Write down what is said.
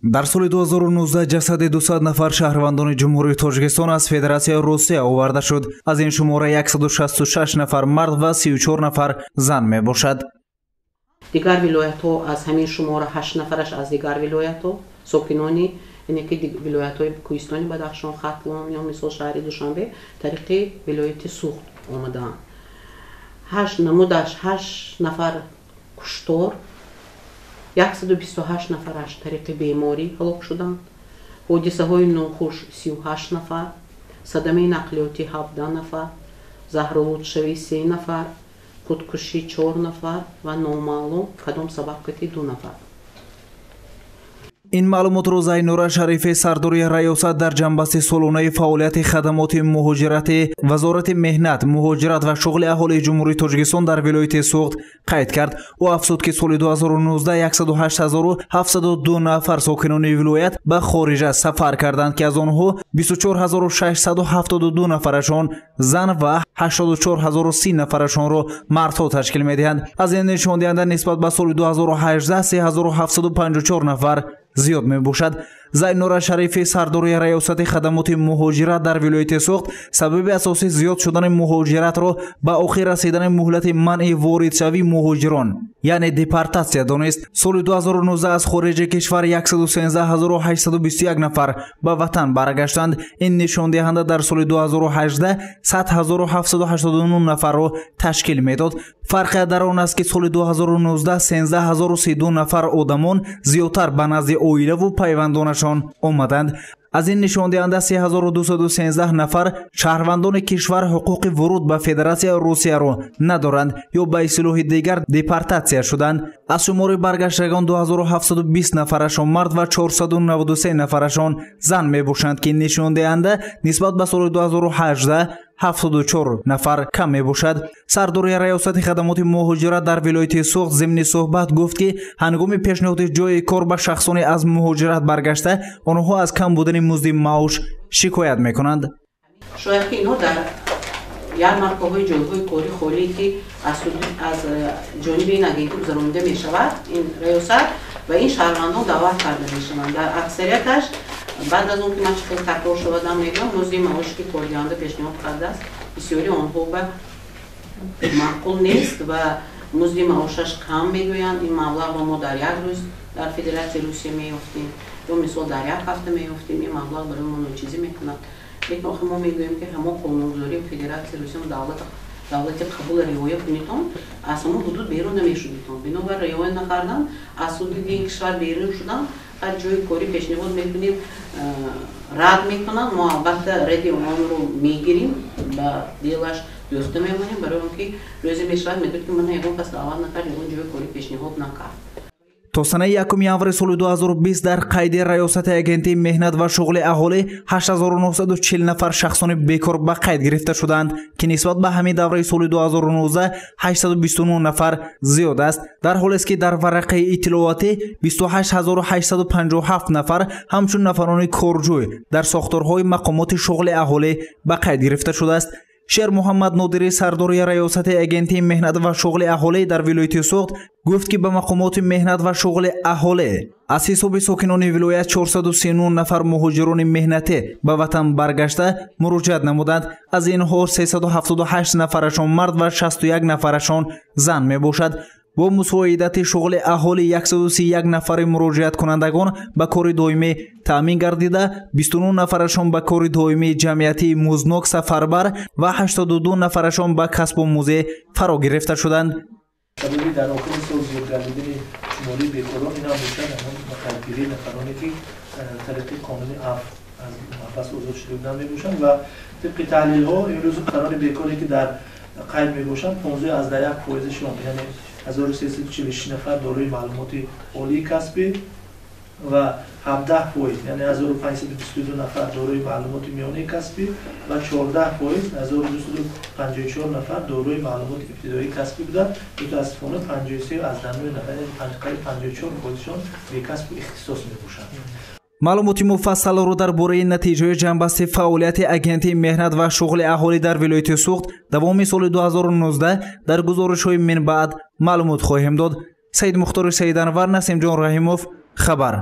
Дар соли 2019 ҷасади 200 нафар шаҳрвандони Ҷумҳурии Тоҷикистон аз Федератсияи Русия оварда шуд. Аз ин шумора 166 нафар мард ва 34 нафар зан мебошад. Дигар вилоятҳо аз ҳамин шумора 8 нафараш аз дигар вилоятҳо, сокинони яъне ки вилоятҳои Кӯҳистони Бадахшон, Хатлон ё мисол шаҳри Душанбе тариқи вилояти Суғд омадаанд. 8 намудаш 8 нафар куштор, 128 нафараш тариқи беморӣ ҳалок шуданд. Ҳодисаҳои нохуш 38 нафар, садамаи нақлиётӣ 17 нафар, заҳролудшавӣ 3 нафар, худкушӣ 4 нафар ва номаълум кадом сабаб кати 2 нафар. Ин маълумотро Зайнура Шарифи, сардори раёсат дар ҷанбасти солонаи фаъолияти хадамоти муҳоҷирати Вазорати меҳнат, муҳоҷират ва шуғли аҳолии Ҷумҳурии Тоҷикистон дар вилояти Суғд қайд кард. Ӯ афзуд, ки соли 2019 108702 нафар сокинони вилоят ба хориҷа сафар карданд, ки аз онҳо 24672 нафарашон зан ва 84030 нафарашонро мардҳо ташкил медиҳанд. Аз ин нишондиҳанда нисбат ба соли 2018 3754 нафар зиёд мебошад. Зайнура Шарифи, сардори раёсати хадамоти муҳоҷират дар вилояти Суғд, сабаби асосии зиёд шудани муҳоҷиратро ба охир расидани муҳлати манъи воридшавии муҳоҷирон, яъне депортатсия донист. Соли 2019 аз хориҷи кишвар 113821 нафар ба ватан баргаштанд. Ин нишондиҳанда дар соли 2018 100789 нафарро ташкил медод. Фарқият дар он аст, ки соли 2019 13032 нафар одамон зиёдтар ба назди оилаву пайвандонашон омаданд. Аз ин нишондиҳанда 3213 нафар шаҳрвандони кишвар ҳуқуқи вуруд ба Федератсияи Русияро надоранд ё ба истилоҳи дигар депортатсия шуданд. Аз шумори баргаштагон 2720 нафарашон мард ва 493 нафарашон зан мебошанд, ки нишондиҳанда нисбат ба соли 2018 74 нафар кам мебошад. Сардори раёсати хадамоти муҳоҷират дар вилояти Суғд зимни суҳбат гуфт, ки ҳангоми пешниҳоди ҷойи кор ба шахсоне аз муҳоҷират баргашта, онҳо аз кам будани музди маош шикоят мекунанд. Шояд ки инҳо дар ярмаркаҳои ҷойҳои кори холие, ки аз ҷониби ин агентӣ гузаронида мешавад, ин раёсат ва ин шаҳрвандон даъват карда мешаванд. Дар аксарияташ баъд аз он ки ман чӣ хел такрор шавадам мегӯям, музди маоше ки кордиҳанда пешниҳод кардааст, бисёри онҳо ба маъқул нест ва музди маошаш кам мегӯянд. Ин маблағро мо дар як рӯз дар Федератсияи Русия меёфтем ё мисол дар як ҳафта меёфтем. Ин маблағ барои мо ночизӣ мекунад. Лекин охир мо мегӯем, ки ҳамон қонунгузории Федератсияи Русия давлати қабула риоя кунитон, аз ҳамон ҳудуд берун намешудитон. Бинобар риоя накардан аз ҳудуди ин кишвар берун шудан, ҳар ҷойи корӣ пешниҳод мекунем, рад мекунанд. Мо албатта ради онро мегирим, ба делаш дӯхта мемонем, барои он ки рӯзе мешавад мегӯяд, ки мана ягон кас даъват накард, ягон ҷойи корӣ пешниҳод накард. То санаи 1 январи соли 2020 дар қайди раёсати агентии меҳнат ва шуғли аҳолӣ 8940 нафар шахсони бекор ба қайд гирифта шуданд, ки нисбат ба ҳамин давраи соли 2019 829 нафар зиёд аст. Дар ҳолест ки дар варақаи иттилоотӣ 28857 нафар ҳамчун нафарони корҷӯй дар сохторҳои мақомоти шуғли аҳолӣ ба қайд гирифта шудааст. Шер Муҳаммад Нодири, сардори раёсати агентии меҳнат ва шуғли аҳолӣ дар вилояти Суғд гуфт, ки ба мақомоти меҳнат ва шуғли аҳолӣ аз ҳисоби сокинони вилоят 439 нафар муҳоҷирони меҳнатӣ ба ватан баргашта муроҷиат намуданд. Аз инҳо 378 нафарашон мард ва 61 нафарашон зан мебошад. Бо мусоидати шуғли аҳолӣ 131 нафари муроҷиаткунандагон ба кори доимӣ таъмин гардида, 29 нафарашон ба кори доимии ҷамъиятии музднок сафарбар ва 82 нафарашон ба касбу музей фаро гирифта шуданд. Сабаби дар охири сол зиёд гардидани шумории бекорон ин ҳам бошад ҳамон қайдгирии нафароне, ки тариқи қонуни афв аз маҳбас озод шуда буданд мебошанд ва тибқи таҳлилҳо имрӯз нафарони бекоре, ки дар қайд мебошанд, 15,1 фоизашон, яъне 1346 нафар дорои маълумоти олии касбӣ ва 17%, яъне 1522 нафар дорои маълумоти миёнаи касбӣ ва 14%, 1254 нафар дорои маълумоти ибтидоии касбӣ буданд. Мутаассифона 53,9 нафар, яъне қариб 54 фоизшон бекасбу ихтисос мебошанд. Маълумоти муфассалро дар бораи натиҷаи ҷанбасти фаъолияти агентии меҳнат ва шуғли аҳолӣ дар вилояти Суғд давоми соли 2019 дар гузоришҳои минбаъд маълумот хоҳем дод. Саидмухтори Саиданвар, Насимҷон Раҳимов, хабар.